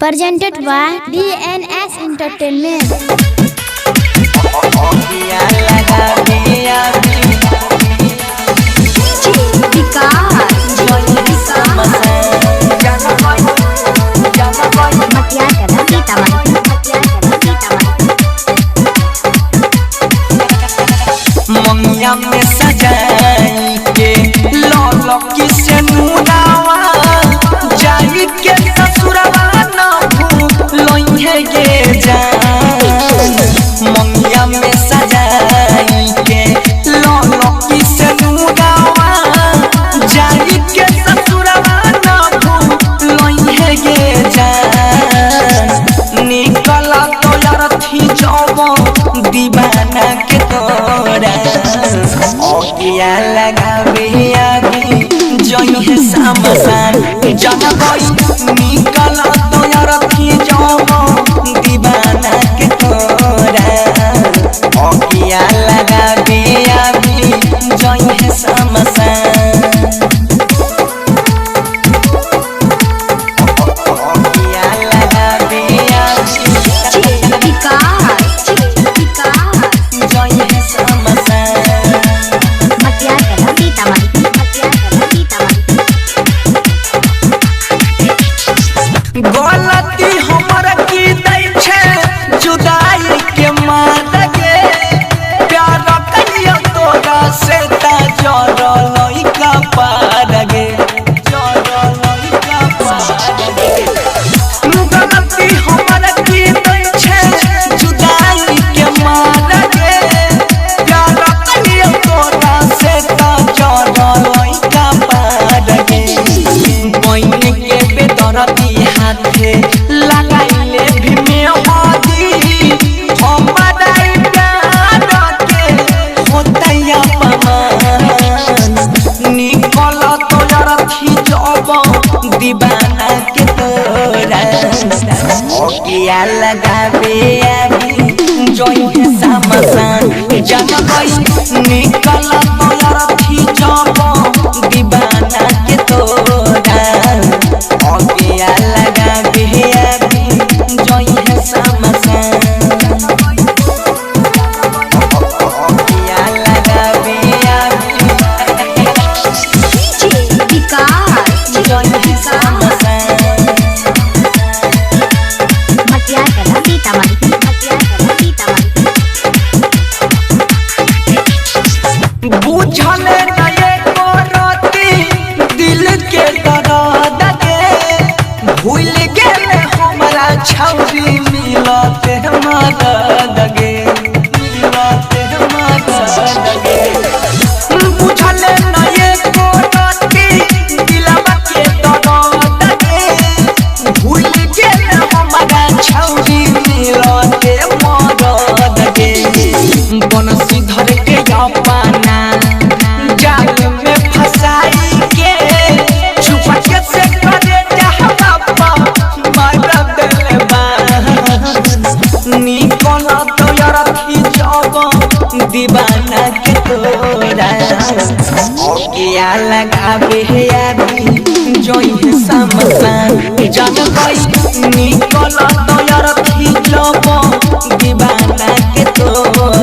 Presented by DNS Entertainment. मंगिया में सजाई के लौलो किसे नूरावा जाई के ससुरवा न भूलोइहे गे जान। मंगिया में सजाई के लौलो किसे नूरावा जाई के ससुरवा न भूलोइहे गे जान। निकल तो अरथी जब दीवाना के तोरा ओकिया लगावे आगे जई है सामसान जब कोई निकल तो अरथी जब दीवाना के तोरा ओकिया लगावे आगे जई है सामसान ओकिया लगावे आगे जई है सामसान। गलती हमर की दै छै जुदाई के मार गे प्यार कहियो तोरा से ता जरल का पार गे जरल का पार गे। गलती हमर की दै छै जुदाई के मार गे प्यार कहियो तोरा से ता जरल का पार गे। बहिन के बेदरती हाथे लगाइले भी मेहदी हमरा प्यार के होतै अपमान। निकल तो अरथी जब दीवाना के तोरा ओकिया लगावे आगे जई है सामसान जब कोई निकल तो अरथी जब दीवाना के तोरा ओकिया लगावे आगे जई है सामसान ओकिया लगावे आगे जई है सामसान। बुझल नये करती दिल के दर्द गे भूल गेल हमरा छौरी मिलत मदद गे मिलत मदद गे। बुझल नये करती दिलवा के दर्द गे भूल गेल हमरा छौरी मिलत मदद गे। बनसी धर के अपना जाल में फसाई के छुपा के से करे जहवा मार देले बान। निकल तो अरथी जब दीवाना के तोरा ओकिया लगावे आगे जई है सामसान जब कोई निकल तो अरथी जब दीवाना के तोरा।